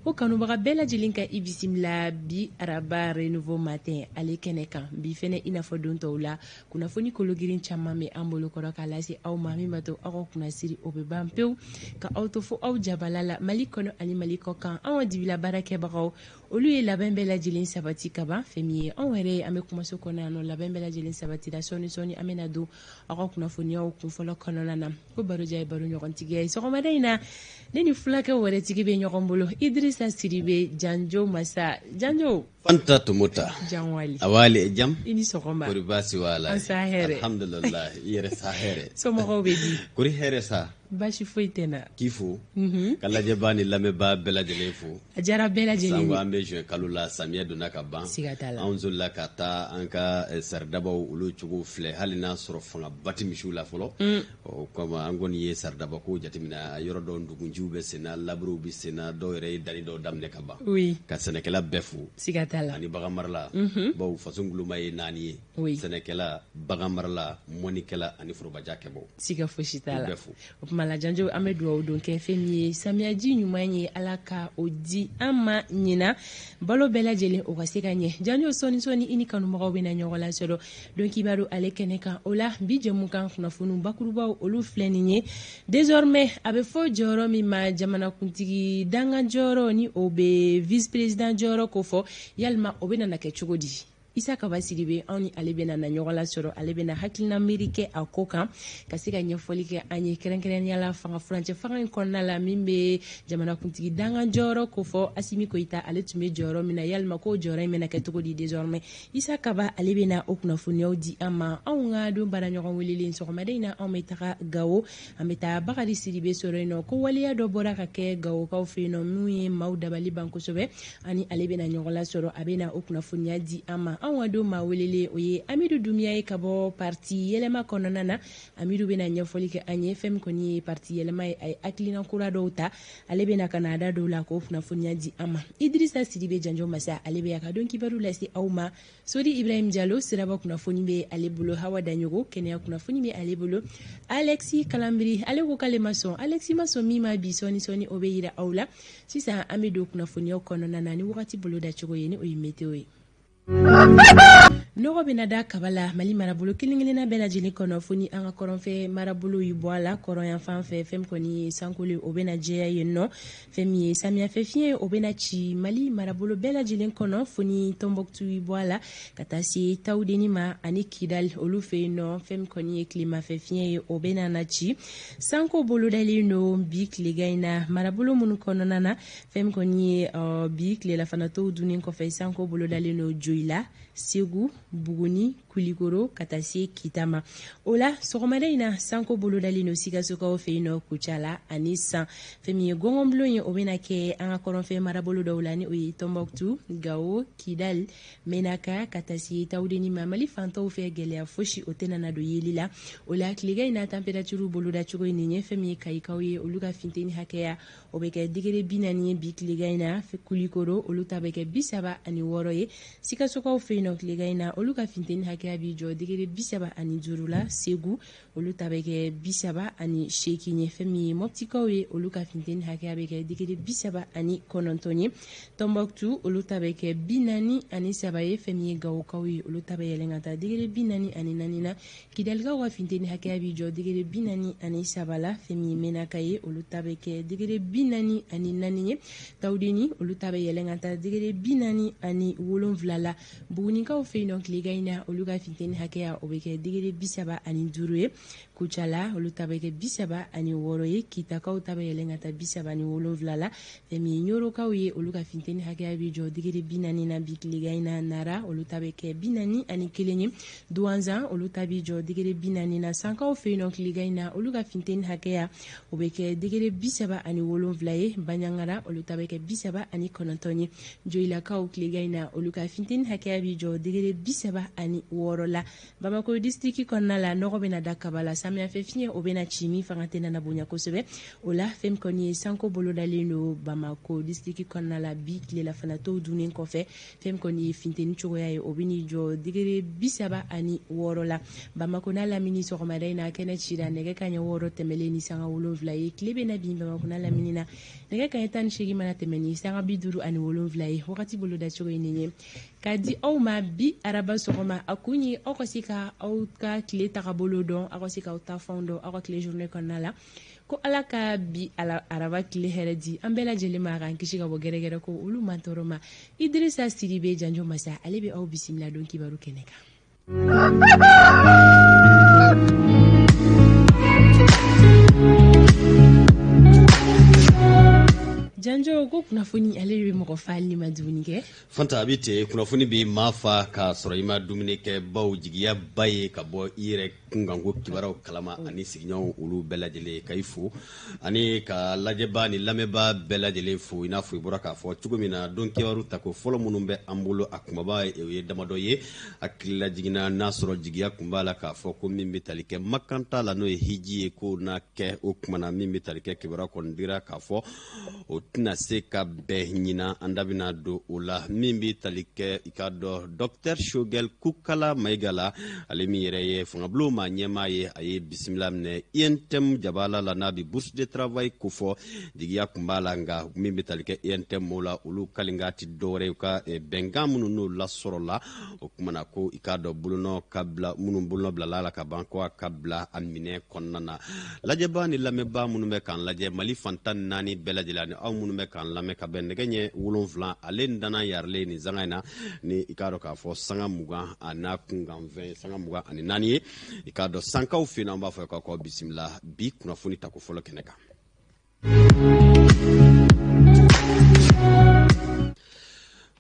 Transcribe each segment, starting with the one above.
Ko kanubaga bɛɛ lajɛlen ka i bisimila bi araba Renouveau Matin ale kɛnɛ kan. Bi fɛnɛ, i n'a fɔ don tɔw la, kunnafoni kologirin caman bɛ an bolo kɔrɔ k'a lase aw ma, min b'a to aw ka kunnasiri o bɛ ban pewu ka aw to fo aw jabala la, Mali kɔnɔ ani Mali kɔ kan. Anw ka dibila baarakɛbagaw, olu ye labɛn bɛɛ lajɛlen sabati ka ban. Fɛn min ye anw yɛrɛ ye, an bɛ kumaso kɔnɔ yan nɔ, labɛn bɛɛ lajɛlen sabatira. Sɔɔni sɔɔni an bɛna don aw ka kunnafoniyaw kunfɔlɔ kɔnɔna na. Ko baroja ye baro ɲɔgɔntigiya ye. Sɔgɔmada in na, ne ni fulakɛ wɛrɛtigi bɛ ɲɔgɔn bolo, Idirisa Sidibe, Janjo Masa Janjo. Fanta Tomota. Janwali. Awali jam. I ni sɔgɔma. Kori baasi wala? An sa hɛrɛ. Alhamdulillah, i yɛrɛ sa hɛrɛ? Somɔgɔw bɛ di? Kori hɛrɛ sa. Baasi foyi tɛ na. K'i fo ka lajɛbaa ni lamɛnbaa bɛɛ lajɛlen fo. A diyara bɛɛ lajɛlen. Sango an bɛ juin kalo la, samiyɛ donna ka ban. Siga t'a la. Anw solila ka taa an ka saridabaw, olu cogo filɛ, hali n'a sɔrɔ fangaba tɛ misiw la fɔlɔ. O kama an kɔni ye saridabako jateminɛ, yɔrɔ dɔw dugunjiw bɛ senna, laburuw bɛ senna, dɔw yɛrɛ ye danni dɔw daminɛ ka ban. Ka sɛnɛkɛla bɛɛ fo. Siga t'a la. Ani baganmarala, bawo faso nguloma ye naani ye: sɛnɛkɛla, baganmarala, mɔnikɛla ani forobaja kɛbaw. Siga fosi t'a la. Bɛɛ fo. O tuma la, Janjo, an bɛ dugawu don kɛ fɛn min ye samiyaji ɲuman ye, Ala ka o di an ma ɲina, balo bɛɛ lajɛlen o ka se ka ɲɛ. Janjo, sɔɔni sɔɔni i ni kanubagaw bɛna ɲɔgɔn lasɔrɔ don kibaru ale kɛnɛ kan. O la, bi jɛmukan kunnafoniw bakurubaw, olu filɛ nin ye. Désormais, a bɛ fɔ jɔyɔrɔ min ma jamanakuntigi dangan jɔyɔrɔ, ni o bɛ vice président jɔyɔrɔ ko fɔ, yalima o bɛna na kɛ cogo di? Isa Kaba Sidibe, anw ni ale bɛna na ɲɔgɔn lasɔrɔ. Ale bɛna hakilina miiri kɛ a ko kan ka se ka ɲɛfɔli kɛ an ye, kɛrɛnkɛrɛnnenya la fanga furancɛ fanga in kɔnɔna la, min bɛ jamanakuntigi dangan jɔyɔrɔ kofɔ. Asimi Koyita, ale tun bɛ jɔyɔrɔ min na, yalima k'o jɔyɔrɔ in bɛna kɛ cogo di désormais? Isa Kaba, ale bɛna o kunnafoniyaw di an ma. Anw ka don baara ɲɔgɔn welelen sɔgɔmada in na, anw bɛ taga Gawo, an bɛ taa Bakari Sidibe sɔrɔ yen nɔ. Ko waleya dɔ bɔra ka kɛ Gawokaw fɛ yen nɔ, min ye maaw dabali ban kosɛbɛ. Ani ale bɛna ɲɔgɔn lasɔrɔ, a bɛna o kunnafoniya di an ma. Anw ka don maa welelen, o ye Amidu Dunbiya ye ka bɔ parti Yɛlɛma kɔnɔna na. Amidu bɛna ɲɛfɔli kɛ an ye fɛn min kɔni ye parti Yɛlɛma ye, a ye hakilina kura dɔw ta, ale bɛna ka na a da dɔw la k'o kunnafoniya di an ma. Idirisa Sidibe Janjo Masa, ale bɛ a ka don kibaru lase aw ma. Sori Ibrahim Jalo, siraba kunnafoni bɛ ale bolo. Hawa Daɲogo, kɛnɛya kunnafoni bɛ ale bolo. Alexi Kalanbiri, ale ko k'ale ma sɔn. Alexi ma sɔn min ma bi, sɔɔni sɔɔni o bɛ yira aw la. Sisan an bɛ don kunnafoniyaw kɔnɔna na ni wagati boloda cogo ye, ni o ye météo ye. Nɔgɔ bɛna da kaba la Mali marabolo kelen kelenna bɛɛ lajɛlen kɔnɔ, fo ni an ka kɔrɔnfɛ marabolo y'i bɔ a la. Kɔrɔn fan fɛ, fɛn kɔni ye sankolo, o bɛna jɛya yen nɔ. Fɛn min ye samiyɛfɛ fiɲɛ, o bɛna ci Mali marabolo bɛɛ lajɛlen kɔnɔ, fo ni Tɔnbɔkutu y'i bɔ a la ka taa se Tawudeni ma ani Kidali, olu fɛ yen nɔ, fɛn min kɔni ye tilemafɛ fiɲɛ ye, o bɛna na ci. Sanko bolodalen don bi tilegan in na marabolo minnu kɔnɔna na, fɛn min kɔni ye bi tilelafanatɔw dunnen kɔfɛ, sanko bolodalen don Joyila, Segu, Buguni, Kulikoro ka taa se Kita ma. O la, sɔgɔmada in na, sanko bolodalen don Sikasokaw fɛ yen nɔ, Kucala ani San. Fɛn min ye gɔngɔnbulon ye, o bɛna kɛ an ka kɔrɔnfɛ marabolo dɔw la, ni o ye Tɔnbɔkutu, Gawo, Kidali, Menaka ka taa se Tawudeni ma. Mali fantaw fɛ, gɛlɛya fosi o tɛna na don yeli la. O la, tilegan in na, température boloda cogo ye nin ye. Fɛn min ye Kayikaw ye, olu ka funteni hakɛya, o bɛ kɛ degré 40 ye bi tilegan in na. Kulikoro, olu ta bɛ kɛ 36 ye. Sikasokaw fɛ yen nɔ, tilegan in na, olu ka funteni hakɛya b'i jɔ degré 35 la. Segu, olu ta bɛ kɛ 38 ye. Fɛn min ye Mɔptikaw ye, olu ka funteni hakɛya bɛ kɛ degré 39 ye. Tɔnbɔkutu, olu ta bɛ kɛ 43 ye. Fɛn min ye Gawokaw ye, olu ta bɛ yɛlɛn ka taa degré 44 na. Kidalikaw ka funteni hakɛya b'i jɔ degré 43 la. Fɛn min ye Menaka ye, olu ta bɛ kɛ degré 44 ye. Tawudeni, olu ta bɛ yɛlɛn ka taa degré 47 la. Bugunikaw fɛ yen nɔ, tilegan in na, olu ka funteni hakɛya, o bɛ kɛ degré 35 ye. Kucala, olu ta bɛ kɛ 36 ye. Kitakaw ta bɛ yɛlɛn ka taa 37 la. Fɛn min ye Ɲorokaw ye, olu ka funteni hakɛya bɛ jɔ degré 40 na bi tilegan in na. Nara, olu ta bɛ kɛ 41 ye. Duwanzan, olu ta bɛ jɔ degré 40 na. Sankaw fɛ yen nɔ, tilegan in na, olu ka funteni hakɛya, o bɛ kɛ degré 37 ye. Baɲangara, olu ta bɛ kɛ 39 ye. Joyilakaw, tilegan in na, olu ka funteni hakɛya cogoya b'i jɔ degré 36 la. Bamako distriki kɔnɔna la, nɔgɔ bɛna da kaba la, samiyɛfɛ fiɲɛ o bɛna ci min fanga tɛna na bonya kosɛbɛ. O la, fɛn kɔni ye sanko bolodalen don Bamako distriki kɔnɔna la bi tilelafana tow dunnen kɔfɛ. Fɛn kɔni ye funteni cogoya ye, o bɛn'i jɔ degré 36 la. Bamako n'a lamini, sɔgɔmada in na kɛnɛ cira nɛgɛ kaɲɛ 6 tɛmɛlen ni sanga 7 ye. Tile bɛna bin Bamako n'a lamini na nɛgɛ kaɲɛ 18 mana tɛmɛ ni sanga 57 ye. Wagati bolodacogo ye nin ye k'a di aw ma bi araba sɔgɔma. A kun ye aw ka se ka aw ka tile tagabolo dɔn, aw ka se k'aw ta fanw dɔn aw ka tile journée kɔnɔna la. Ko Ala ka bi araba tile hɛrɛ di an bɛɛ lajɛlen ma, k'an kisi ka bɔ gɛrɛgɛrɛ ko olu mantɔɔrɔ ma. Idrissa Sidibe Janjo Masa, ale bɛ aw bisimila don kibaru kɛnɛ kan. Janjo, ko kunnafoni ale de bɛ mɔgɔ fa hali n'i ma dumuni kɛ. Fanta, a bɛ ten, kunnafoni bɛ maa fa k'a sɔrɔ i ma dumuni kɛ, baw jigiya ba ye ka bɔ i yɛrɛ kunkanko kibaruyaw kalama ani sigiɲɔgɔnw olu bɛɛ lajɛlen. Ka i fo ani ka lajɛba ni lamɛnba bɛɛ lajɛlen fo. I n'a fɔ i bɔra k'a fɔ cogo min na, don kibaru tako fɔlɔ minnu bɛ an bolo, a kunbaba o ye damadɔ ye. Hakilila jiginna n'a sɔrɔ jigiya kun b'a la k'a fɔ ko min bɛ tali kɛ makanta la, n'o ye hiji ye, ko n'a kɛ o kumana, min bɛ tali kɛ kibaruya kɔni dira k'a fɔ o tɛna se ka bɛn ɲinan. An da bɛna don o la. Min bɛ tali kɛ, i k'a dɔn, Dɔktɛr Choguel Kokalla Maïga la, ale min yɛrɛ ye fangabulon maa ɲɛmaa ye, a ye bisimila minɛ UNTM jabala la n'a bɛ bourse de travail kofɔ. Jigiya kun b'a la, nka min bɛ tali kɛ UNTM o la, olu kalinka tɛ dɔwɛrɛ ye u ka bɛnkan minnu n'o lasɔrɔla o kumana, ko i k'a dɔn bolonɔ ka bila minnu bolonɔ bilala la ka ban, ko a ka bila a minɛ kɔnɔna na. Lajɛba ni lamɛnba minnu bɛ k'an lajɛ Mali fan 14 bɛɛ lajɛlen, ani aw minnu bɛ k'an lamɛn ka bɛn nɛgɛ ɲɛ 7 ale dana yarilen nin sanga in na, ni i k'a dɔn k'a fɔ sanga 20 a n'a kunkanfɛn sanga 24 ye, i k'a dɔn sankaw fɛ yen, an b'a fɔ k'aw bisimila bi kunnafoni tako fɔlɔ kɛnɛ kan.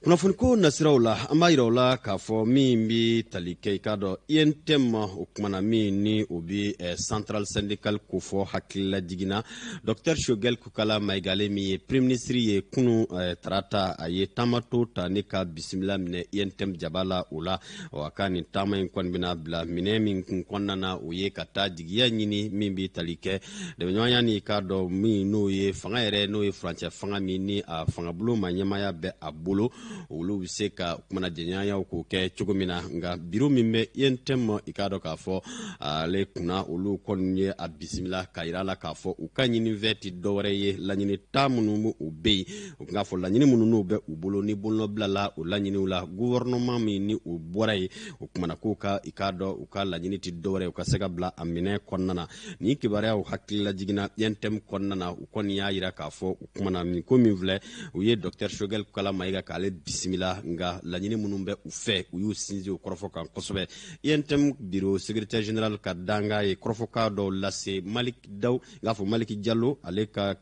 Kunnafoniko nasiraw la, an b'a yira u la k'a fɔ min bɛ tali kɛ, i k'a dɔn, UNTM o kumana, min ni o bɛ centrale syndicale kofɔ, hakilila jiginna Dr Choguel Kokalla Maïga, ale min ye premier ministre ye, kunu tarata a ye taamato ta ni ka bisimila minɛ UNTM jaba la. O la, a ka nin taama in kɔni bɛna bila minɛ min kun kɔnɔna na, o ye ka taa jigiya ɲini min bɛ tali kɛ dɛmɛɲɔgɔnya ni, i k'a dɔn, min n'o ye fanga yɛrɛ, n'o ye furancɛ fanga min ni a fangabulon ma ɲɛmaaya bɛ a bolo, olu bɛ se ka kumana jɛɲɔgɔnyaw k'o kɛ cogo min na. Nka biro min bɛ UNTM, i k'a dɔn k'a fɔ ale kunna, olu kɔni ye a bisimila k'a yira a la k'a fɔ u ka ɲinifɛn tɛ dɔwɛrɛ ye, laɲini ta minnu u bɛ yen, u k'a fɔ laɲini minnu n'u bɛ u bolo, ni bolonɔbilala o laɲiniw la, gouvernement min ni o bɔra yen, o kumana k'u ka, i k'a dɔn, u ka laɲini tɛ dɔwɛrɛ ye u ka se ka bila a minɛ kɔnɔna na. Nin kibaruyaw hakilila jiginna UNTM kɔnɔna na, u kɔni y'a yira k'a fɔ u kumana nin ko min filɛ, u ye Dr Choguel Kokalla Maïga k'ale bisimila, nka laɲini minnu bɛ u fɛ, u y'u sinsin o kɔrɔfɔ kan kosɛbɛ. UNTM bureau secrétaire général ka danga ye kɔrɔfɔkan dɔw lase Malik Daw, n k'a fɔ Maliki Jalo, ale ka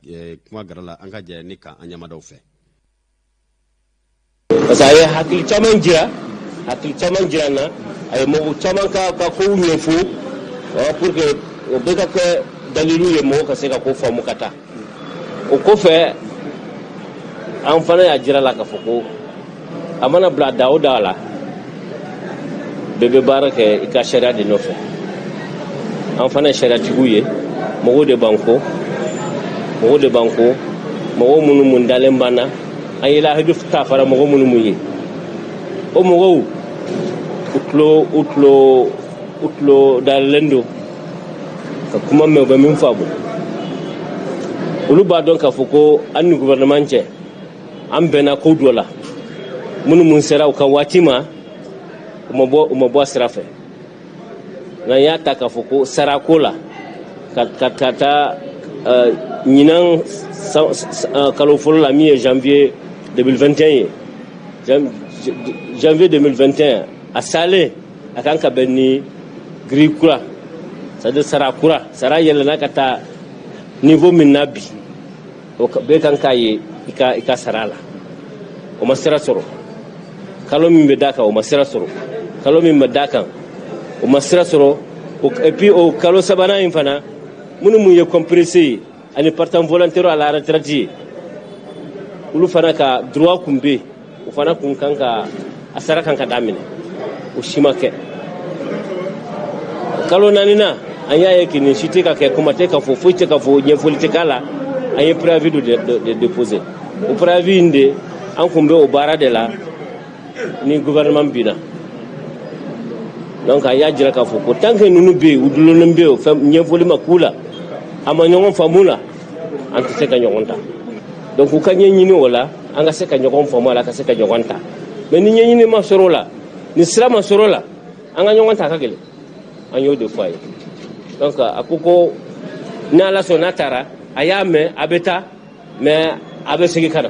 kuma gara la, an ka jɛ ni ka an ɲamadaw fɛ. Parce que a ye hakili caman jira, hakili caman jira n na. A ye mɔgɔ caman ka kow ɲɛfɔ pour que o bɛɛ ka kɛ dalilu ye, mɔgɔ ka se ka ko faamu ka taa. O kɔfɛ, an fana y'a jira la k'a fɔ ko a mana bila da o da la, bɛɛ bɛ baara kɛ i ka sariya de nɔfɛ. An fana ye sariyatigiw ye, mɔgɔw de b'an kɔ, mɔgɔw de b'an kɔ, mɔgɔw minnu mun dalen b'an na, an ye lahidu ta fara mɔgɔ minnu mun ye, o mɔgɔw u tulo dayɛlɛlen don ka kuma mɛn, u bɛ min faamu. Olu b'a dɔn k'a fɔ ko an ni gouvernement cɛ, an bɛnna ko dɔ la minnu mun sera u ka waati ma, u ma bɔ a sira fɛ. Nka n y'a ta k'a fɔ ko sarako la ka taa ɲinan kalo fɔlɔ la, min ye janvier 2021 ye, janvier 2021 a salen, a kan ka bɛn ni grille kura, c'est à dire sara kura, sara yɛlɛnna ka taa niveau min na bi, o bɛɛ kan k'a ye i ka sara la. O ma sira sɔrɔ. Kalo min bɛ d'a kan, o ma sira sɔrɔ. Kalo min bɛ d'a kan, o ma sira sɔrɔ. Et puis o kalo sabanan in fana, minnu mun ye compressé ye ani partant volontaire à la retraite ye, olu fana ka droit kun bɛ yen, o fana kun kan ka A sara kan ka daminɛ, o si ma kɛ. Kalo naaninan, an y'a ye que nin si tɛ ka kɛ, kuma tɛ ka fɔ, foyi tɛ ka fɔ, ɲɛfɔli tɛ k'a la. An ye préavis dɔ de déposer. O préavis in de, an kun bɛ o baara de la ni gouvernement binna. Donc an y'a jira k'a fɔ ko tant que ninnu bɛ yen, u dulonnen bɛ yen, fɛn ɲɛfɔli ma k'u la, a ma ɲɔgɔn faamu la, an tɛ se ka ɲɔgɔn ta. Donc u ka ɲɛɲini o la, an ka se ka ɲɔgɔn faamu a la, ka se ka ɲɔgɔn ta. Mais ni ɲɛɲini ma sɔrɔ o la, ni sira ma sɔrɔ o la, an ka ɲɔgɔn ta ka gɛlɛn. An y'o de fɔ a ye. Donc a ko ko ni Ala sɔnna, n'a taara, a y'a mɛn, a bɛ taa, mais a bɛ segin ka na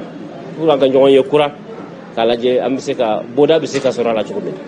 pour an ka ɲɔgɔn ye kura k'a lajɛ an bɛ se ka bɔda bɛ se ka sɔrɔ a la cogo min na.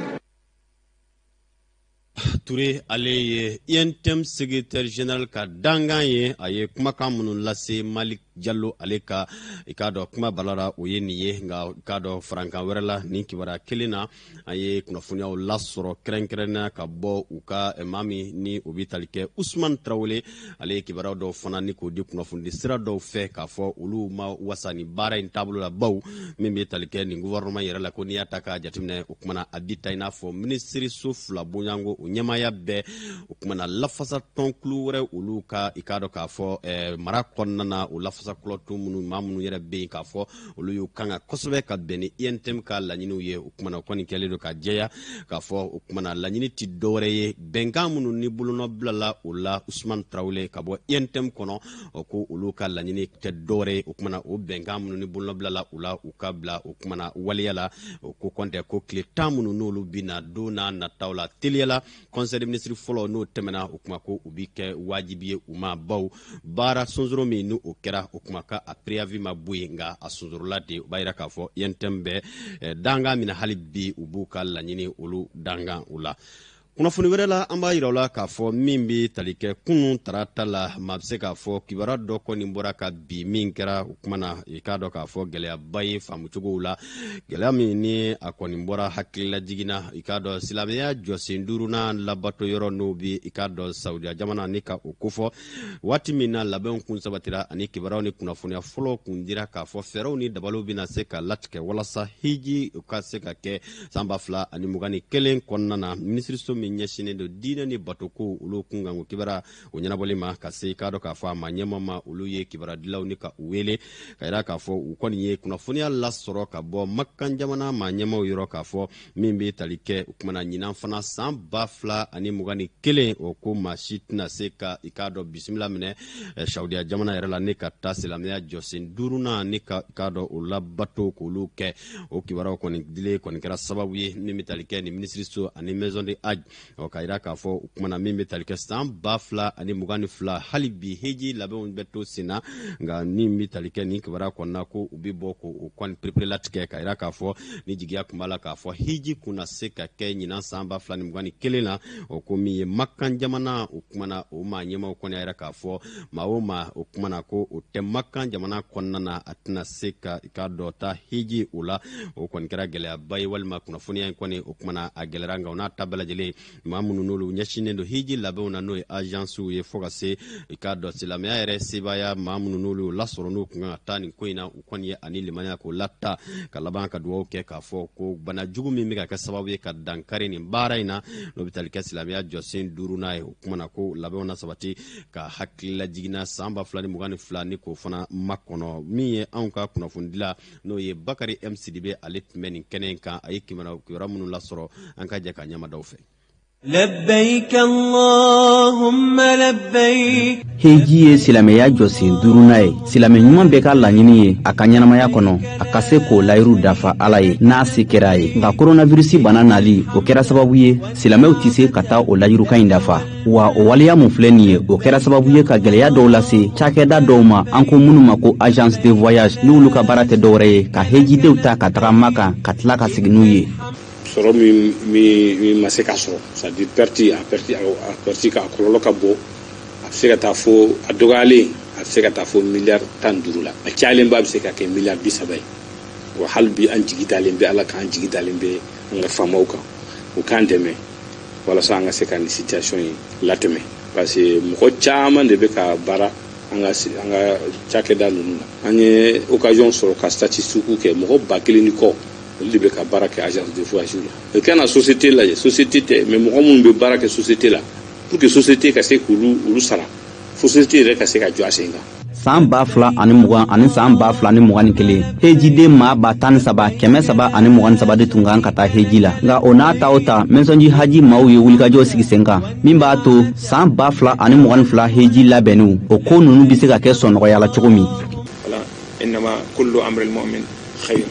Ture, ale ye UNTM secrétaire général ka dangan ye. A ye kumakan minnu lase Malik Jalo ale ka, i k'a dɔn, kuma balara, o ye nin ye. Nka i k'a dɔn, farankan wɛrɛ la, nin kibaruya kelen na, an ye kunnafoniyaw lasɔrɔ kɛrɛnkɛrɛnnenya ka bɔ u ka maa min ni o bɛ tali kɛ Usman Tarawele. Ale ye kibaruya dɔw fana ni k'o di kunnafonidi sira dɔw fɛ k'a fɔ olu ma wasa ni baara in taabolo la, baw min bɛ tali kɛ nin gouvernement yɛrɛ la, ko n'i y'a ta k'a jateminɛ, o kumana a bi ta i n'a fɔ minisiriso fila bonyanko o ɲɛmaaya bɛɛ, o kumana lafasa tɔnkulu wɛrɛ olu ka, i k'a dɔn k'a fɔ mara kɔnɔna na, o lafasa kulɔtɔn minnu, maa minnu yɛrɛ bɛ yen k'a fɔ olu y'u kan ka kosɛbɛ ka bɛn ni UNTM ka laɲiniw ye. O kumana o kɔni kɛlen don ka jɛya k'a fɔ o kumana laɲini tɛ dɔwɛrɛ ye, bɛnkan minnu ni bolonɔ bilala o la, Usman Tarawele ka bɔ UNTM kɔnɔ, o ko olu ka laɲini tɛ dɔwɛrɛ ye, o kumana o bɛnkan minnu ni bolonɔ bilala o la, u ka bila o kumana waleya la. O ko kɔntɛ ko tile 10 minnu n'olu bɛ na don n'a nataw la teliya la, conseil des ministres fɔlɔ n'o tɛmɛna, o kuma ko u bi kɛ wajibi ye u ma, baw baara sonsoro min ni o kɛra, o kuma ka a préavis ma bɔ yen, nka a sonsorola de. O b'a yira k'a fɔ UNTM bɛ dangan min na hali bi, u b'u ka laɲini olu dangan o la. Kunnafoni wɛrɛ la, an b'a yira u la k'a fɔ min bɛ tali kɛ kunun tarata la, maa bɛ se k'a fɔ kibaruya dɔ kɔni bɔra ka bi min kɛra, o kuma na i k'a dɔn k'a fɔ gɛlɛyaba ye faamucogow la, gɛlɛya min ni a kɔni bɔra hakililajigin na, i k'a dɔn, silamɛya jɔsen duurunan labato yɔrɔ n'o bɛ, i k'a dɔn, Saudiya jamana ni ka o kofɔ. Waati min na labɛnw kun sabatira ani kibaruyaw ni kunnafoniya fɔlɔ kun dira k'a fɔ fɛɛrɛw ni dabaliw bɛna se ka latigɛ walasa hiji ka se ka kɛ san 2021 kɔnɔna na, minisiriso min ɲɛsinnen don diinɛ ni batoko olu kunkanko kibaruya o ɲɛnabɔli ma, ka se k'a dɔn k'a fɔ a ma ɲɛma ma, olu ye kibarudilaw ni ka u wele ka yira k'a fɔ u kɔni ye kunnafoniya lasɔrɔ ka bɔ Makan jamana maa ɲɛmaw yɔrɔ k'a fɔ min bɛ tali kɛ o kumana ɲinan fana san 2021, o ko maa si tɛna se ka, i k'a dɔn, bisimila minɛ Saudiya jamana yɛrɛ la ni ka taa silamɛya jɔsen duurunan ni ka k'a dɔn o labato k'olu kɛ. O kibaruyaw kɔni dilen kɔni kɛra sababu ye min bɛ tali kɛ ni minisiriso ani maison de hajj, ɔ ka yira k'a fɔ o kumana min bɛ tali kɛ san 2022, hali bi heji labɛnw bɛ to sen na. Nka min bɛ tali kɛ nin kibaruya kɔnɔna, ko u bɛ bɔ k'o kɔni pereperelatigɛ ka yira k'a fɔ ni jigiya tun b'a la k'a fɔ hiji kun na se ka kɛ ɲinan san 2021 na, o ko min ye Makan jamana, o kumana o maa ɲɛmaw kɔni y'a yira k'a fɔ maa o maa, o kumana ko o tɛ Makan jamana kɔnɔna na, a tɛna se ka i k'a dɔn taa hiji o la. O kɔni kɛra gɛlɛyaba ye, walima kunnafoniya in kɔni, o kumana a gɛlɛyara. Nka o n'a ta bɛɛ lajɛlen, maa minnu n'olu ɲɛsinnen don hiji labɛnw na, n'o ye agensiw ye, fo ka se i k'a dɔn silamɛya yɛrɛ sebaaya maa minnu n'olu y'o lasɔrɔ n'u kun kan ka taa nin ko in na, u kɔni ye ani limaniya k'o lata ka laban ka dugawu kɛ k'a fɔ ko bana jugu min bɛ ka kɛ sababu ye ka dankari nin baara in na, n'o bɛ tali kɛ silamɛya jɔsen duurunan ye, o kumana ko labɛnw na sabati ka hakililajiginna san 2022 ni k'o fana makɔnɔ. Min ye anw ka kunnafonidila, n'o ye Bakari M Sidibe, ale tun bɛ nin kɛnɛ in kan, a ye kibaruya minnu lasɔrɔ, an ka jɛ ka ɲɛmadaw fɛ. لبيك اللهم لبيك Heji ye silamɛya jɔsen duurunan ye. Silamɛ ɲuman bɛɛ ka laɲini ye a ka ɲɛnamaya kɔnɔ, a ka se k'o layiru dafa Ala ye n'a se kɛra a ye. Nka koronavirisi bana nali, o kɛra sababu ye silamɛw tɛ se ka taa o layirukan in dafa. Wa o waleya mun filɛ nin ye, o kɛra sababu ye ka gwɛlɛya dɔw lase cakɛda dɔw ma, an ko minnu ma ko agence de voyage, n'olu ka baara tɛ dɔwɛrɛ ye ka hejidenw ta ka taga Makan ka tila ka segin n'u ye. Sɔrɔ min ma se ka sɔrɔ, c'est à dire perte, a perte ka kɔlɔlɔ ka bɔ, a bɛ se ka taa fo, a dɔgɔyalen a bɛ se ka taa fo miliyari 15 la, a cayalenba bɛ se ka kɛ miliyari 30 ye. Wa hali bi an jigi dalen bɛ Ala kan, an jigi dalen bɛ an ka faamaw kan, u k'an dɛmɛ walasa an ka se ka nin situation in latɛmɛ, parce que mɔgɔ caman de bɛ ka baara an ka cakɛda ninnu na. An ye occasion sɔrɔ ka statistique kɛ, mɔgɔ 1000 ni kɔ. Olu de bɛ ka baara kɛ agence de voyage la. I kana société lajɛ, société tɛ, mais mɔgɔ minnu bɛ baara kɛ société la, pour que société ka se k'olu olu sara, société yɛrɛ ka se ka jɔ a sen kan. San 2020 ani san 2021, hejiden maa 13,323 de tun kan ka taa heji la. Nka o n'a ta o ta, Maison du Hadj maaw ye wulikajɔ sigi sen kan min b'a to san 2022 heji labɛnniw, o ko ninnu bɛ se ka kɛ sɔnɔgɔya la cogo min. إنما كل أمر المؤمن خير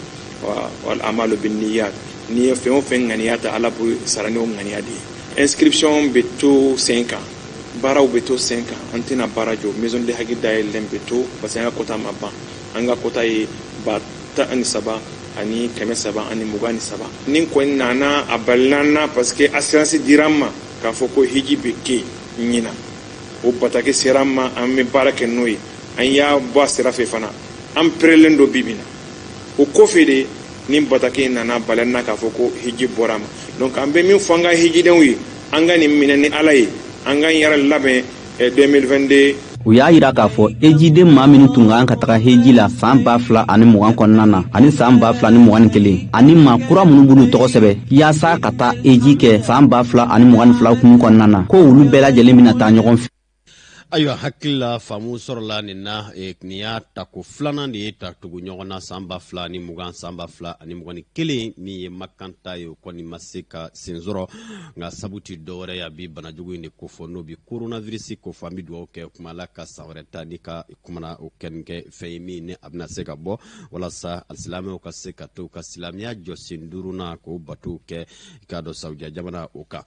والأعمال بالنيات. N'i ye fɛn o fɛn ŋaniya ta, Ala b'o sara n'o ŋaniya de ye. Inscription bɛ to sen kan, baaraw bɛ to sen kan, an tɛna baara jɔ. Maison de Hadj dayɛlɛlen bɛ to parce que an ka quota ma ban. An ka quota ye 13,323. Ni kɔni nana a balila an na, parce que assurance dira an ma k'a fɔ ko hiji bɛ kɛ ɲinan. O bataki sera an ma, an bɛ baara kɛ n'o ye. An y'a bɔ a sira fɛ fana, an perelen don bi bi na. O kɔfɛ de, ni bataki nana bali an na k'a fɔ ko hiji bɔra a ma. Donc an bɛ min fɔ an ka hijidenw ye, an ka nin minɛ ni Ala ye, an k'an yɛrɛ labɛn 2022. U y'a yira k'a fɔ ejiden maa minnu tun kan ka taga heji la san 2020 kɔnɔna na ani san 2021, ani maa kura minnu b'olu tɔgɔ sɛbɛ yaasa ka taa eji kɛ san 2022 hukumu kɔnɔna na, ko olu bɛɛ lajɛlen bɛna taa ɲɔgɔn fɛ. Ayiwa, hakili la faamu sɔrɔla nin na. Nin y'a tako filanan de ye ta tugu ɲɔgɔn na, san 2020, san 2021. Min ye Makan ta ye, o kɔni ma se ka sen sɔrɔ, nka sabu ti dɔwɛrɛ ye, a bi banajugu in de kofɔ, n'o bi coronavirus kofɔ. An bi dugawu kɛ kuma la ka san wɛrɛ ta ni ka kumana o kɛ kɛ fɛn ye min ni a bɛna se ka bɔ, walasa alisilamɛw ka se ka to ka silamɛya jɔsen duurunan k'o batow kɛ, i k'a dɔn, Saudiya jamana o kan.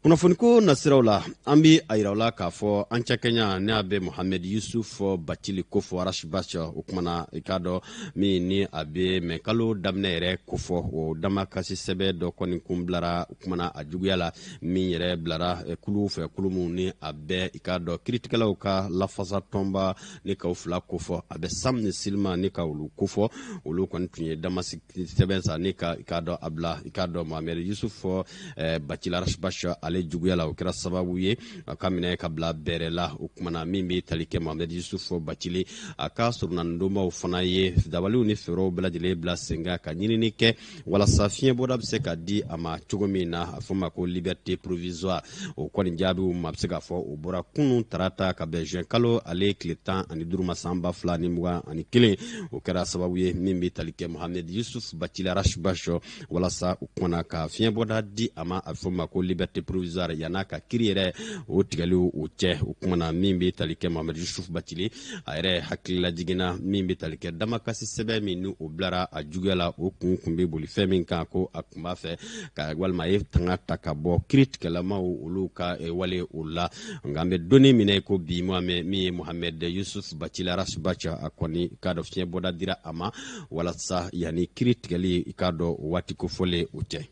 Kunnafoniko nasiraw la, an bi a yira la k'a fɔ an cakɛɲa ne a bɛ Mohamed Yusuf Bacili kofɔ, Ras Bath. O kumana, i k'a dɔn, min ni a bɛ mɛ kalo daminɛ yɛrɛ kofɔ, o damakasi sɛbɛ dɔ kɔni kun bilara. O kumana a juguya la min yɛrɛ bilara kulu fɛ, kulu minnu ni a bɛ, i k'a dɔn, kiritigɛlaw ka lafasa tɔnba ni kaw fila kofɔ, a bɛ Sam ni Silima ni ka olu kofɔ. Olu kɔni tun ye damasi sɛbɛn sa ni ka, i k'a dɔn, a bila, i k'a dɔn, Mohamed Yusuf Bacili Ras Bath ale juguya la. O kɛra sababu ye a ka minɛ ka bila bɛrɛ la. O kumana min bɛ tali kɛ Mohamed Yusuf Bacili a ka surunandonbaw fana ye dabaliw ni fɛɛrɛw bɛɛ lajɛlen bila sen kan ka ɲinini kɛ walasa fiɲɛbɔda bɛ se ka di a ma cogo min na, a fɔ ma ko liberté provisoire. O kɔni jaabiw ma bɛ se k'a fɔ o bɔra kunun tarata ka bɛn juin kalo ale tile 15 ma, san 2021. O kɛra sababu ye min bɛ tali kɛ Mohamed Yusuf Bacili Ras Bath, walasa u kumana ka fiɲɛbɔda di a ma, a bɛ fɔ ma ko liberté provisoire, yann'a ka kiri yɛrɛ o tigɛli o cɛ. O kumana min bɛ tali kɛ Mohamed Yusuf Bacili a yɛrɛ hakilila jiginna min bɛ tali kɛ damakasi sɛbɛn min ni o bilara a juguya la, o kun kun bɛ boli fɛn min kan, ko a kun b'a fɛ ka walima a ye tanga ta ka bɔ kiritigɛlamaw olu ka wale o la. Nka an bɛ donni minɛ ko bi, min ye Mohamed Yusuf Bacili Ras Bath, a kɔni k'a dɔn fiɲɛ bɔda dira a ma walasa yanni kiri tigɛli, i k'a dɔn, o waati kofɔlen o cɛ.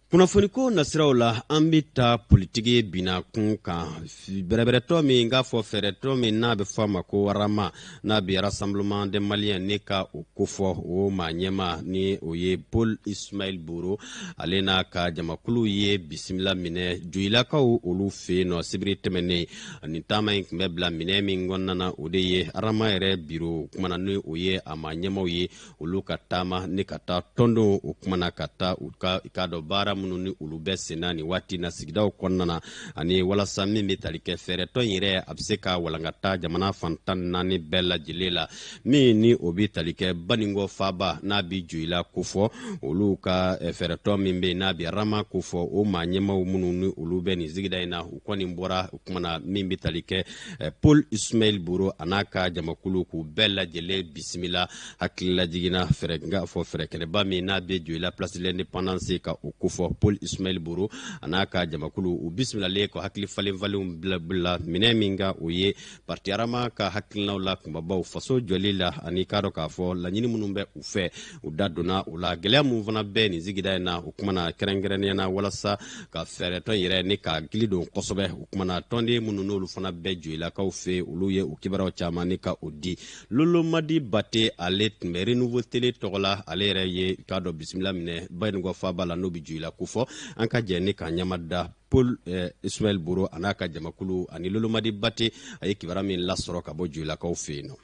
Kunnafoniko nasiraw la, an bɛ taa politiki binna kun kan. Bɛrɛbɛrɛtɔ min k'a fɔ fɛɛrɛtɔ min n'a bɛ fɔ a ma ko Rama, n'a bɛ Rassemblement des Maliens ne ka o kofɔ, o maa ɲɛma ni o ye Paul Ismail Boro, ale n'a ka jamakulu ye bisimila minɛ Joyilakaw olu fɛ yen nɔ sibiri tɛmɛnen. Nin taama in tun bɛ bila minɛ min kɔnɔna na, o de ye Rama yɛrɛ biro kumana ni o ye a maa ɲɛmaw ye, olu ka taama ni ka taa tɔndenw o kumana ka taa u ka, i k'a dɔn, baara minnu ni olu bɛ senna nin waati na sigidaw kɔnɔna na, ani walasa min bɛ tali kɛ fɛɛrɛtɔn yɛrɛ a bɛ se ka walankata jamana fan 14 bɛɛ lajɛlen la. Min ni o bɛ tali kɛ Baninkɔ faaba n'a bɛ Joyila kofɔ, olu ka fɛɛrɛtɔn min bɛ yen n'a bɛ Rama kofɔ, o maa ɲɛmaw minnu ni olu bɛ nin sigida in na, u kɔni bɔra o kumana min bɛ tali kɛ Paul Ismail Boro a n'a ka jamakulu k'u bɛɛ lajɛlen bisimila. Hakilila jiginna fɛɛrɛ n k'a fɔ fɛɛrɛ kɛnɛba min n'a bɛ Joyila place de l'Indépendance ka o kofɔ, Paul Ismail Boro a n'a ka jamakulu u bisimilalen ka hakili falen falenw bila minɛ min kan, o ye parti Rama ka hakilinaw la kunbabaw faso jɔli la, ani k'a dɔn k'a fɔ laɲini minnu bɛ u fɛ, u da donna o la. Gɛlɛya mun fana bɛ nin sigida in na, o kumana kɛrɛnkɛrɛnnenya na walasa ka fɛɛrɛtɔn yɛrɛ ni ka gili don kosɛbɛ. O kumana tɔnden minnu n'olu fana bɛ Joyilakaw fɛ, olu ye u kibaruyaw caman ni ka o di. Lolomadi Bate, ale tun bɛ Renouveau Télé tɔgɔ la, ale yɛrɛ ye k'a dɔn bisimila minɛ Bayinikɔ faaba la n'o bɛ Joyila kofɔ. An ka jɛ ni ka ɲɛma da Paul Ismail Boro a n'a ka jamakulu ani Lolomadi Bate, a ye kibaruya min lasɔrɔ ka bɔ Joyilakaw fɛ yen nɔ.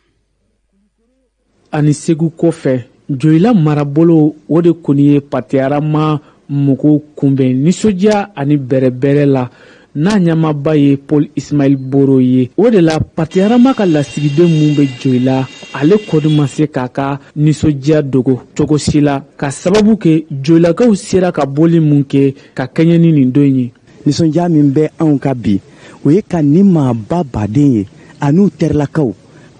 Ani Segu kɔfɛ, Joyila marabolo, o de kɔni ye parti Arama mɔgɔw kunbɛn nisɔndiya ani bɛrɛbɛrɛ la, n'a ɲɛmaaba ye Paul Ismail Boro ye. O de la, parti Arama ka lasigiden mun bɛ Joyila, ale kɔni ma se k'a ka nisɔndiya dogo cogo si la, ka sababu kɛ Joyilakaw sera ka bɔli mun kɛ ka kɛɲɛ ni nin don ye. Nisɔndiya min bɛ anw ka bi, o ye ka nin maaba baden ye an'u terilakaw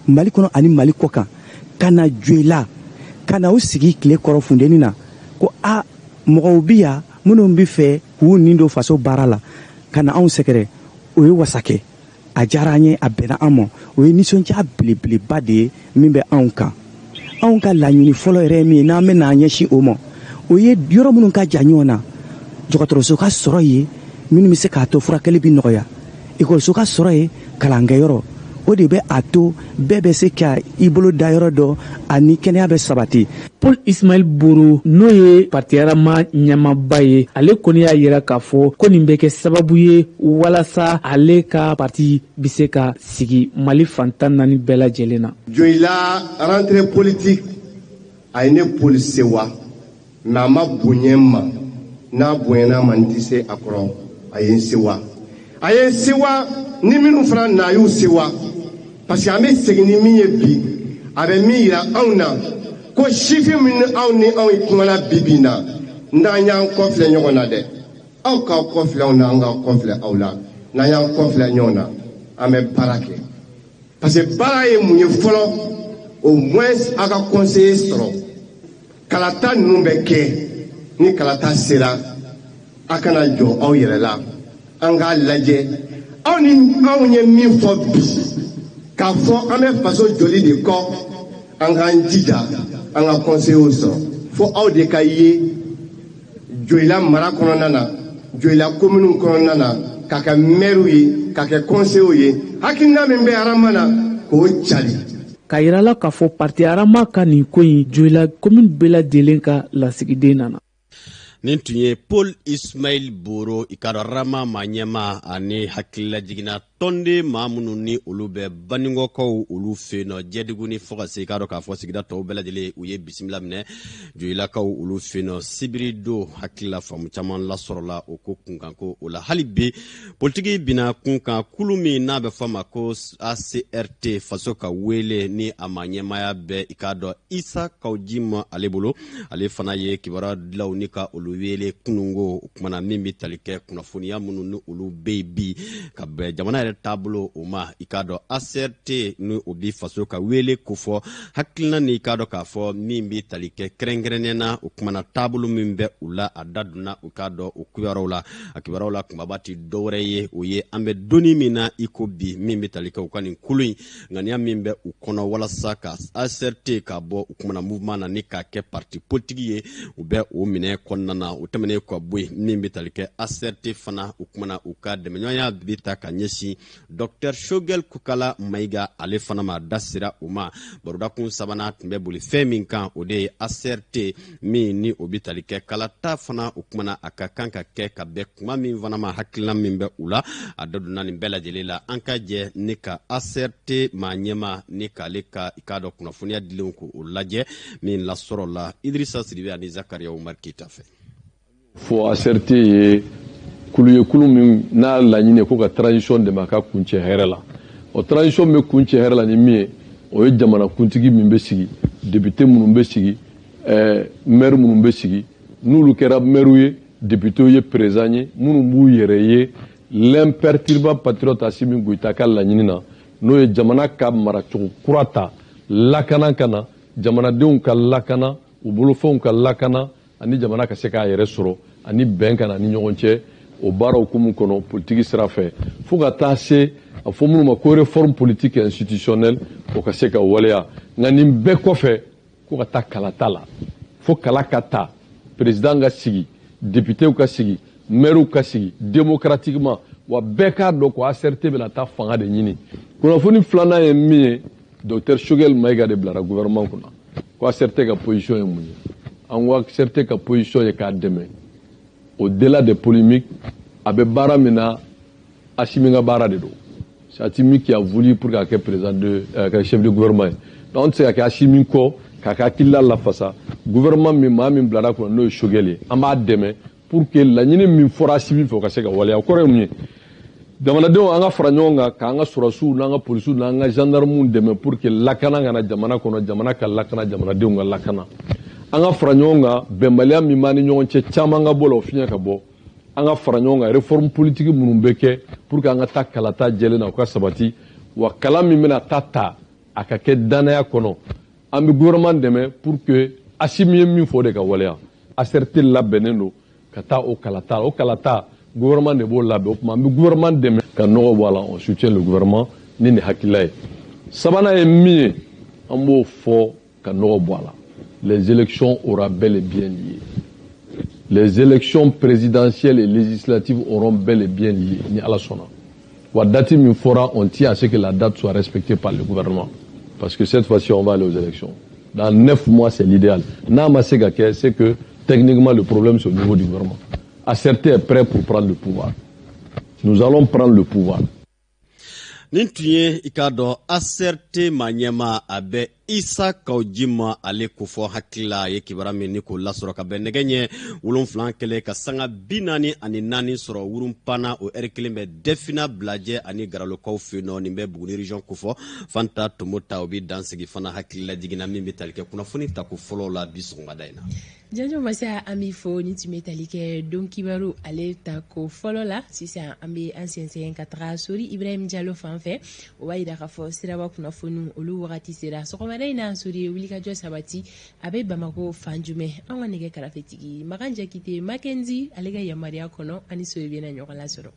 Mali kɔnɔ ani Mali kɔ kan, ka na Joyila, ka na u sigi tile kɔrɔ funteni na, ko a mɔgɔw bi yan minnu bɛ fɛ k'u nin don faso baara la, ka na anw sɛgɛrɛ. O ye wasa kɛ, a diyara an ye, a bɛnna an ma. O ye nisɔndiya belebeleba de ye min bɛ anw kan. Anw ka laɲini fɔlɔ yɛrɛ ye min ye, n'an bɛ n'an ɲɛsin o ma, o ye yɔrɔ minnu ka jan ɲɔgɔn na, dɔgɔtɔrɔso ka sɔrɔ ye minnu bɛ se k'a to furakɛli bɛ nɔgɔya, ekɔliso ka sɔrɔ ye, kalankɛyɔrɔ. O de bɛ a to bɛɛ bɛ se ka i bolo da yɔrɔ dɔ ani kɛnɛya bɛ sabati. Paul Ismail Boro, n'o ye parti Arama ɲɛmaaba ye, ale kɔni y'a yira k'a fɔ ko nin bɛ kɛ sababu ye walasa ale ka parti bɛ se ka sigi Mali fan 14 bɛɛ lajɛlen na. Joyila rentrée politique, a ye ne Paul sewa, mais a ma bonya n ma. N'a bonyana ma, n tɛ se a kɔrɔ. A ye n sewa, a ye n sewa. Ni minnu fana na, a y'u sewa, parce que an bɛ segin ni min ye bi, a bɛ min yira anw na, ko sifin min ni aw ni anw kumana bi bi in na, n'an y'an kɔfilɛ ɲɔgɔn na dɛ, aw k'aw kɔfilɛ anw na, an k'aw kɔfilɛ aw la. N'an y'an kɔfilɛ ɲɔgɔn na, an bɛ baara kɛ, parce que baara ye mun ye fɔlɔ? Au moins aw ka conseiller sɔrɔ. Kalata ninnu bɛ kɛ, ni kalata sera, a kana jɔ aw yɛrɛ la. An k'a lajɛ, aw ni anw ye min fɔ bi, k'a fɔ an bɛ faso jɔli de kɔ, an k'an jija an ka conseillers sɔrɔ, fo aw de ka ye Joyila mara kɔnɔna na, Joyila commune kɔnɔna na, ka kɛ maire ye, ka kɛ conseillers ye, hakilina min bɛ Arama na, k'o cari. K'a yira la k'a fɔ parti Arama ka nin ko in, Joyila commune bɛɛ lajɛlen ka lasigiden nana. Nin tun ye Paul Ismail Boro, i ka dɔn Rama ma ɲɛma ani hakililajiginna tɔnden maa minnu ni olu bɛ Baninkɔkaw olu fɛ yen nɔ Jɛdugu, ni fo ka se i k'a dɔn k'a fɔ sigida tɔw bɛɛ lajɛlen, u ye bisimila minɛ Joyilakaw olu fɛ yen nɔ sibiri don. Hakilila faamu caman lasɔrɔla o ko kunkanko o la. Hali bi politiki bina kun kan, kulu min n'a bɛ fɔ a ma ko ACRT, Faso ka Wele, ni a ma ɲɛmaya bɛ i k'a dɔn Isa Kawu Jim ale bolo, ale fana ye kibaruya dilaw ni ka olu wele kunungo. O kumana min bɛ tali kɛ kunnafoniya minnu ni olu bɛ yen bi ka bɛn jamana yɛrɛ taabolo o ma, i k'a dɔn ACRT ni o bi Faso ka Wele kofɔ, hakilina ni i k'a dɔn k'a fɔ min bɛ tali kɛ kɛrɛnkɛrɛnnenya na, o kumana taabolo min bɛ u la, a da donna u k'a dɔn o kibaruyaw la. A kibaruyaw la kunbaba tɛ dɔwɛrɛ ye, o ye an bɛ donni min na i ko bi, min bɛ tali kɛ u ka nin kulu in ŋaniya min bɛ u kɔnɔ walasa ka ACRT ka bɔ u kumana mouvement na ni k'a kɛ parti politique ye, u bɛ o minɛ kɔnɔna na. O tɛmɛnen ka bɔ yen, min bɛ tali kɛ ACRT fana, u kumana u ka dɛmɛɲɔgɔnya bɛ ta ka ɲɛsin Dr Choguel Kokala Mayiga, ale fana ma da sera o ma. Barodakun sabanan tun bɛ boli fɛn min kan, o de ye ACRT min ni o bɛ tali kɛ kalata fana, o kumana a ka kan ka kɛ ka bɛn kuma min fana ma, hakilina min bɛ u la, a da donna nin bɛɛ lajɛlen la. An ka jɛ ni ka ACRT maa ɲɛma ni k'ale ka i k'a dɔn kunnafoniya dilenw ko o lajɛ, min lasɔrɔla Idrissa Sidibe ani Zakaria Umar Keyita fɛ. Fo ACRT ye kulu ye, kulu min n'a laɲini ye ko ka transition dɛmɛ a ka kuncɛ hɛrɛ la. O transition bɛ kuncɛ hɛrɛ la ni min ye, o ye jamanakuntigi min bɛ sigi, député minnu bɛ sigi, maire minnu bɛ sigi, n'olu kɛra maire ye, député ye, président ye, minnu b'u yɛrɛ ye l'imperturbable patriote Assimi Goïta ka laɲini na, n'o ye jamana ka maracogo kura ta, lakana ka na, jamanadenw ka lakana, u bolofɛnw ka lakana, ani jamana ka se k'a yɛrɛ sɔrɔ, ani bɛn ka na ni ɲɔgɔn cɛ. O baaraw hukumu kɔnɔ, politiki sira fɛ, fo ka taa se a fɔ minnu ma ko réforme politique institutionnelle, o ka se ka waleya. Nka nin bɛɛ kɔfɛ, ko ka taa kalata la, fo kala ka ta, président ka sigi, députéw ka sigi, maires ka sigi démocratiquement. Wa bɛɛ k'a dɔn ko ACRT bɛna taa fanga de ɲini. Kunnafoni filanan ye min ye, docteur Choguel Maïga de bilara gouvernement kunna. Ko ACRT ka position ye mun ye? An ko ACRT ka position ye k'a dɛmɛ au-delà des polémiques. A bɛ baara min na, Assimi ka baara de don. C'est Assimi qui a voulu pour k'a kɛ président de ka chef de gouvernement ye. Donc an tɛ se ka kɛ Assimi kɔ k'a ka hakilila lafasa. Gouvernement min, maa min bilara kunna, n'o ye Choguel ye, an b'a dɛmɛ pour que laɲini min fɔra Assimi fɛ, o ka se ka waleya. O kɔrɔ ye mun ye? Jamanadenw, an ka fara ɲɔgɔn kan k'an ka sɔrɔsiw n'an ka polisiw n'an ka gendarmew dɛmɛ pour que lakana ka na jamana kɔnɔ, jamana ka lakana, jamanadenw ka lakana. An ka fara ɲɔgɔn kan, bɛnbaliya min b'an ni ɲɔgɔn cɛ, caman ka bɔ la, o fiɲɛ ka bɔ. An ka fara ɲɔgɔn kan, réforme politique minnu bɛ kɛ pour que an ka taa kalata jɛlen na, o ka sabati wa. Kala min bɛna taa ta, a ka kɛ danaya kɔnɔ. An bɛ gouvernement dɛmɛ pour que Assimi ye min fɔ, o de ka waleya. ACRT labɛnnen don ka taa o kalata. O kalata, gouvernement de b'o labɛn. O tuma, an bɛ gouvernement dɛmɛ ka nɔgɔ bɔ a la. On soutient le gouvernement ni nin hakilila ye. Sabanan ye min ye, an b'o fɔ ka nɔgɔ bɔ a la: les élections aura bel et bien lieu. Les élections présidentielles et législatives auront bel et bien lieu, ni Ala sɔnna wa. Date min fɔra, on tient à ce que la date soit respectée par le gouvernement, parce que cette fois-ci, on va aller aux élections dans 9 mois, c'est l'idéal. N'a ma se ka kɛ, c'est que techniquement, le problème, c'est au niveau du gouvernement. ACRT est prêt pour prendre le pouvoir. Nous allons prendre le pouvoir. Nin tun ye, i k'a dɔn, ACRT ma ɲɛma, a bɛ Isa Kaw Jima, ale kofɔ hakili la. A ye kibaruya min ni k'o lasɔrɔ ka bɛn nɛgɛ ɲɛ 7 kɛlɛ ka sanga 44 sɔrɔ wurunpanna, o ɛri kelen bɛ Dɛfina, Bilajɛ ani Garalokaw fɛ nɔ. Nin bɛ Buguni région kofɔ. Fanta Tomo ta, o bɛ dan sigi fana hakilila jiginna min bɛ tali kɛ kunnafoni tako fɔlɔ la bi sɔgɔmada in na. Janjo Masa, an b'i fo. Ni tun bɛ tali kɛ don kibaru ale ta ko fɔlɔ la, sisan an bɛ an sɛnsɛn ka taga Sori Ibrahim Jalo fan fɛ. O b'a yira k'a fɔ siraba kunnafoniw, olu wagati sera sɔgɔmada in na. Sori ye wulikajɔ sabati, a bɛ Bamako fan jumɛn? An ka nɛgɛ karafetigi Makan Jakite Makenzi, ale ka yamaruya kɔnɔ, ani Sori bɛna ɲɔgɔn lasɔrɔ.